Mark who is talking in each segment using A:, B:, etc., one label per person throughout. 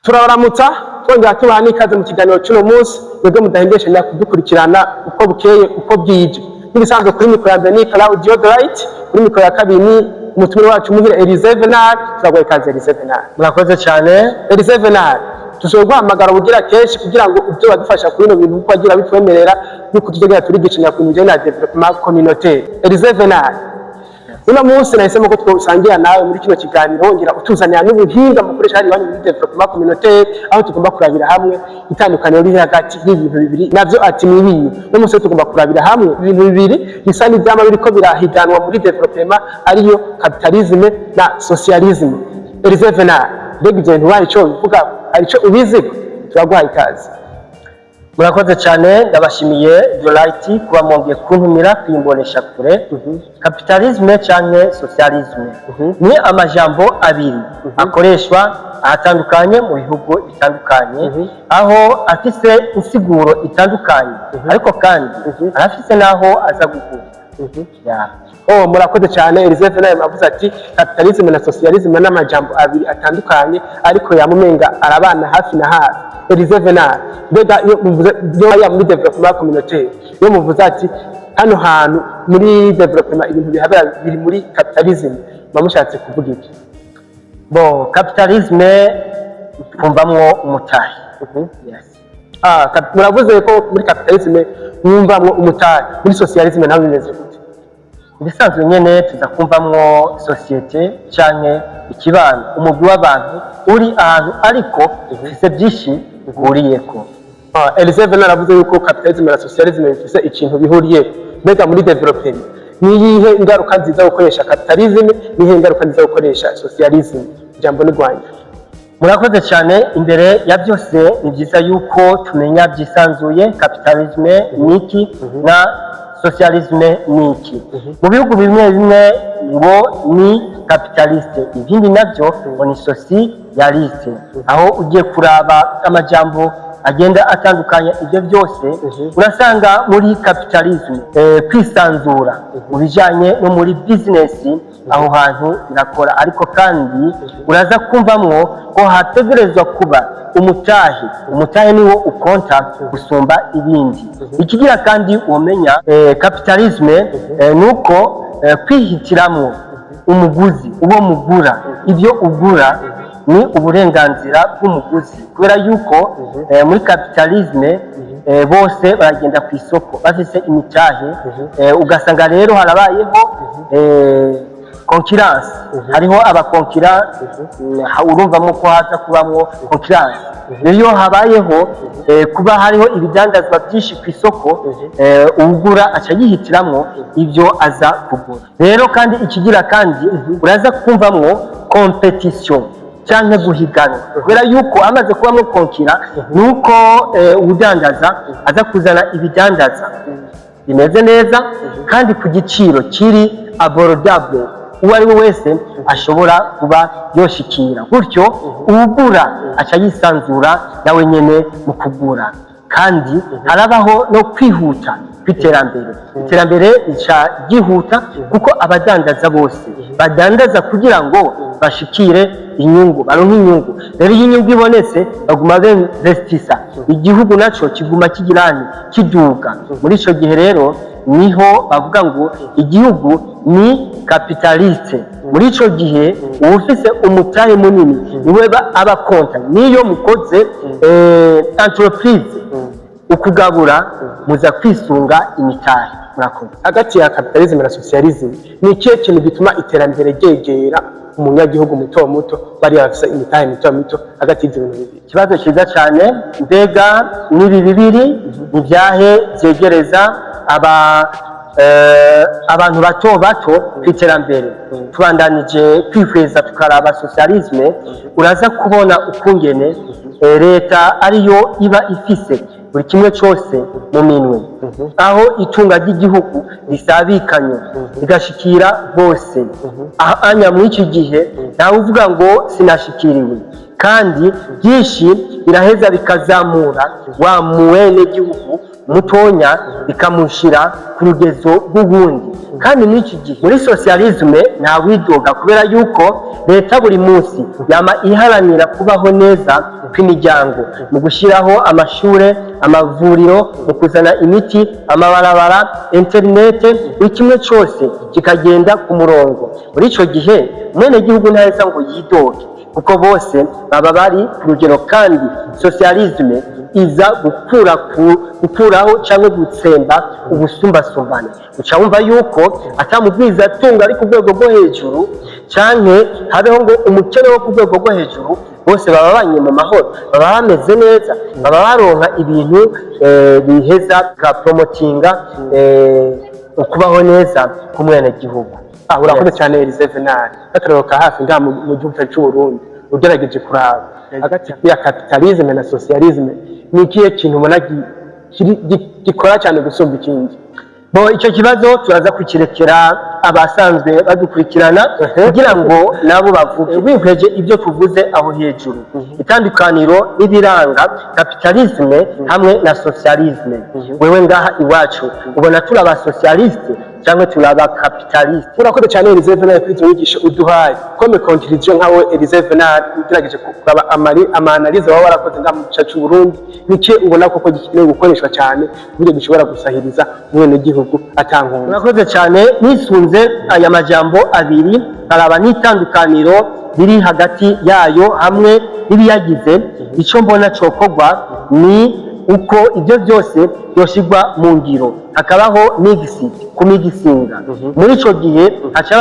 A: Turabaramutsa, twongera tubaha n'ikaze mu kiganiro cy'uno munsi, mwebwe mudahengeshanya kudukurikirana uko bukeye uko bwije. Nk'ibisanzwe, kuri mikoro ya mbere ni Claudio Bright, kuri mikoro ya kabiri ni umutumire wacu muhire Elise Venal. Turaguha ikaze, Elise Venal.
B: Murakoze cyane.
A: Elise Venal, dushobora guhamagara ubugira kenshi kugira ngo ibyo badufasha kuri bino bintu, kuko wagira bitwemerera yuko tuzogera turigishanya ku bintu bijyanye na développement communautaire. Elise Venal, uno munsi nahisemo ko twosangira nawe muri kino kiganiro, wongera utuzanira n'ubuhinga mukoresha hariya iwanyu muri développement communautaire, aho tugomba kurabira hamwe itandukaniro riri hagati y'ibintu bibiri navyo ati ni ibiyi. Uno munsi rero tugomba kurabira hamwe ibintu bibiri bisa n'ivyama biriko birahiganwa muri développement, ariyo capitalisme na socialisme. Elise Venal, mbega ivyo bintu hari ico bivuga, hari ico ubiziko? Turaguhaye ikaze.
B: Murakoze cyane, ndabashimiye Dolight kuba mwongeye kuntumira kwimbonesha kure. Capitalisme canke socialisme ni amajambo abiri akoreshwa ahatandukanye mu bihugu bitandukanye, aho afise insiguro itandukanye, ariko kandi arafise n'aho aza guhura. Ya.
A: Oh, murakoze cyane. Elise Venal avuze ati capitalisme na socialisme n'amajambo abiri atandukanye, ariko yamumenga arabana hafi na hafi. Elise Venal, mbega iyo muvuze iyo ya muri développement communautaire, iyo muvuze ati hano hantu muri développement ibintu bihabera biri muri capitalisme, muba mushatse kuvuga iki?
B: Bon, capitalisme twumvamwo umutahe. Yes.
A: Ah, muravuze ko muri capitalisme mwumvamwo umutahe, muri socialisme naho bimeze gute?
B: Ibisanzwe nyene tuza kumvamwo société canke ikibano, umugwi w'abantu uri ahantu ariko ufise byinshi uhuriyeko.
A: Ah, Elise Venal aravuze yuko capitalisme na socialisme bifise ikintu bihuriye. Mbega muri développement ni iyihe ingaruka nziza yo gukoresha capitalisme, ni iyihe ingaruka nziza yo gukoresha socialisme? Ijambo ni rwanyu.
B: Murakoze cyane. Imbere ya byose, ni byiza yuko tumenya byisanzuye capitalisme ni iki na socialisme ni iki. Mu bihugu bimwe bimwe ngo ni capitaliste, ibindi nabyo ngo ni socialiste. Aho ugiye kuraba amajambo agenda atandukanya ibyo byose, urasanga muri capitalisme kwisanzura mu bijyanye no muri business aho hantu birakora, ariko kandi uraza kumvamwo ko hategerezwa kuba umutahe. Umutahe niwo ukonta gusumba ibindi. Ikigira kandi womenya capitalisme ni uko kwihitiramwo umuguzi, uwo mugura, ibyo ugura ni uburenganzira bw'umuguzi, kubera yuko muri capitalisme bose baragenda ku isoko bafise imitahe, ugasanga rero harabayeho concurrence, hariho aba concurrents. Urumvamo ko haza kubamwo concurrence. Rero iyo habayeho kuba hariho ibidandazwa byinshi ku isoko, uwugura aca yihitiramwo ibyo aza kugura. Rero kandi ikigira kandi uraza kumvamwo compétition canke guhiganwa, kubera yuko amaze kubamwo concurrence nuko uwudandaza aza kuzana ibidandaza bimeze neza kandi ku giciro kiri abordable, uwo ari we wese ashobora kuba yoshikira. Gutyo uwugura aca yisanzura nawe nyene mu kugura. Kandi harabaho no kwihuta kw'iterambere. Iterambere rica ryihuta kuko abadandaza bose badandaza kugira ngo bashikire inyungu, baronke inyungu. Rero iyo inyungu ibonetse, baguma bemvestisa, igihugu naco kiguma kigirani kiduga. Muri ico gihe rero niho bavuga ngo igihugu ni capitaliste. Muri ico gihe uwufise umutahe munini niwe aba konta. Niyo mukoze entreprise, ukugabura muza kwisunga imitahe. Murakoze.
A: Hagati ya capitalisme na socialisme, ni ikihe kintu gituma iterambere ryegera umunyagihugu muto muto, bariya bafise imitahe mito mito, hagati y'ivyo bintu bibiri?
B: Ikibazo cyiza cyane. Mbega n'ibi bibiri ni byahe byegereza aba abantu bato bato ku iterambere? Tubandanije kwihweza tukaraba socialisme, uraza kubona ukungene leta ariyo iba ifise buri kimwe cyose mu minwe, aho itunga ry'igihugu risabikanywe rigashikira bose. Anya muri iki gihe ntawe uvuga ngo sinashikiriwe, kandi byinshi biraheza bikazamura wa muwenegihugu mutonya, bikamushyira ku rugezo rw'ubundi. Kandi muri iki gihe muri socialisme nta widoga, kubera yuko leta buri munsi yama iharanira kubaho neza. kw'imiryango mu gushyiraho amashure, amavuriro, mu kuzana imiti, amabarabara, interinete, buri kimwe cyose kikagenda ku murongo. Muri ico gihe umwenegihugu ntaheza ngo yidoge, kuko bose baba bari ku rugero. Kandi socialisme iza gukuraho cyangwa gutsemba ubusumbasumbane. Uca wumva yuko atamugwizatunga ari ku rwego rwo hejuru, canke habeho ngo umukene wo ku rwego rwo hejuru. Bose baba banye mu mahoro, baba bameze neza, baba baronka ibintu biheza bikapromotinga ukubaho neza k'umwenegihugu.
A: Ah, urakoze cyane, Elise Venal. Akarorero ka hafi ngaha mu gihugu cyacu cy'u Burundi, ugerageje kuraba hagati ya capitalisme na socialisme, ni ikihe kintu ubona gikora cyane gusumba ikindi?
B: Bo, icyo kibazo turaza kukirekera abasanzwe badukurikirana kugira ngo nabo bavuge. Wihweje ibyo tuvuze aho hejuru, itandukaniro n'ibiranga capitalisme hamwe na socialisme, wewe ngaha iwacu ubona turi aba socialiste cyangwa turi aba capitaliste?
A: Urakoze cyane, Elise Venal, kuri izo nyigisho uduhaye. Comme conclusion, nkawe Elise Venal, ugerageje kuraba ama analyse waba warakoze ngaha mu gice cy'u Burundi, niki ubona koko gikenewe gukoreshwa cyane ku buryo gishobora gusahiriza umwenegihugu atankunze?
B: Urakoze cyane. Nisunze aya majambo abiri, nkaraba n'itandukaniro riri hagati yayo hamwe n'ibiyagize, icyo mbona cokorwa ni uko ibyo byose byoshyirwa mu ngiro, hakabaho mix, kumigisinga. Muri ico gihe haca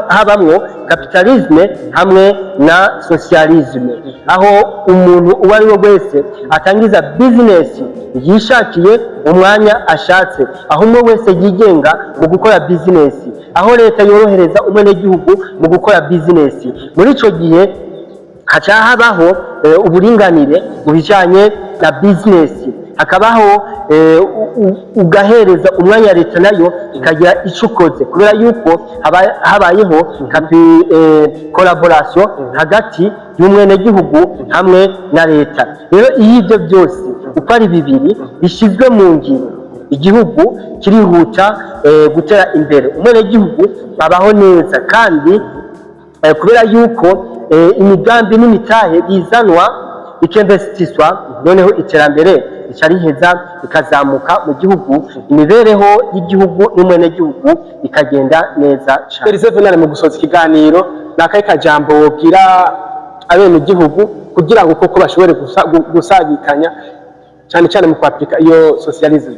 B: habamwo capitalisme hamwe na socialisme, aho umuntu uwo ari we wese atangiza business yishakiye umwanya ashatse, aho umwe wese yigenga mu gukora business, aho leta yorohereza umwenegihugu mu gukora business. Muri ico gihe haca habaho uburinganire mu bijanye na business, hakabaho ugahereza umwanya leta nayo ikagira ico ukoze, kubera yuko habayeho collaboration hagati y'umwenegihugu hamwe na leta. Rero iyo ibyo byose uko ari bibiri bishyizwe mu ngiro, igihugu kirihuta gutera imbere, umwenegihugu abaho neza. Kandi kubera yuko imigambi n'imitahe bizanwa ikinvestiswa, noneho iterambere rica riheza rikazamuka mu gihugu, imibereho y'igihugu n'umwenegihugu ikagenda neza cane.
A: Elise Venal, mu gusoza ikiganiro, ni akahe kajambo wobwira abenegihugu kugira ngo koko bashobore gusabikanya, cyane cyane mu kwapurika iyo socialisme?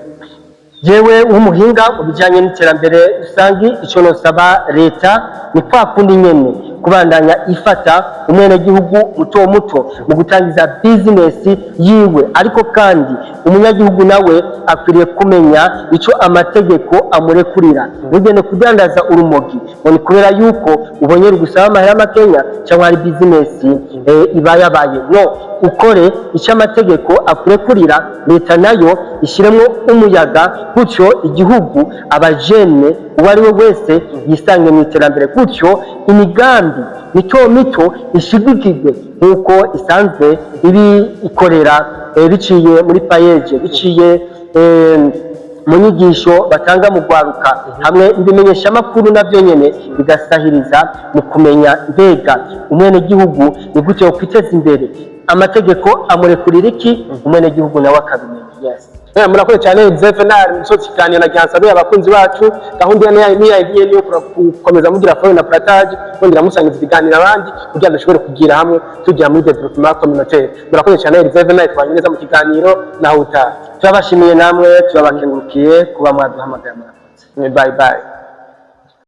B: Jewe nk'umuhinga mu bijyanye n'iterambere rusange, icyo nosaba leta ni kwa kundi nyene, kubandanya ifata umwenegihugu muto muto mu gutangiza bizinesi yiwe. Ariko kandi umunyagihugu nawe akwiriye kumenya icyo amategeko amurekurira. Ntugende kudandaza urumogi ngo ni kubera yuko ubonye rugusaba amahera makenya cyangwa hari bizinesi ibayabaye. No ukore icyo amategeko akurekurira, leta nayo ishyiremo umuyaga, gutyo igihugu, abajene, uwo ari we wese yisange mu iterambere, gutyo imigambi mito mito ishigikirwe nk'uko isanzwe ibi ikorera, biciye muri PAEEJ, biciye mu nyigisho batanga mu rwaruka, hamwe n'ibimenyeshamakuru nabyo nyene bigasahiriza mu kumenya mbega umwenegihugu ni gute yokwiteza imbere, amategeko amurekurira iki, umwenegihugu nawe akabimenya. Yes.
A: Murakoze cyane, Zevenal. Musozi ikiganiro na Gihansabe, abakunzi bacu, gahunda ya niya igiye niyo gukomeza mugira follow na partage, kongera musangiza ibiganiro abandi kugira ngo dushobore kugira hamwe tugira muri développement communautaire. Murakoze cyane, Zevenal, twanye neza mu kiganiro naho utaha.
B: Turabashimiye namwe, turabakengurukiye kuba mwaduhamagaye. Murakoze.
A: Bye bye.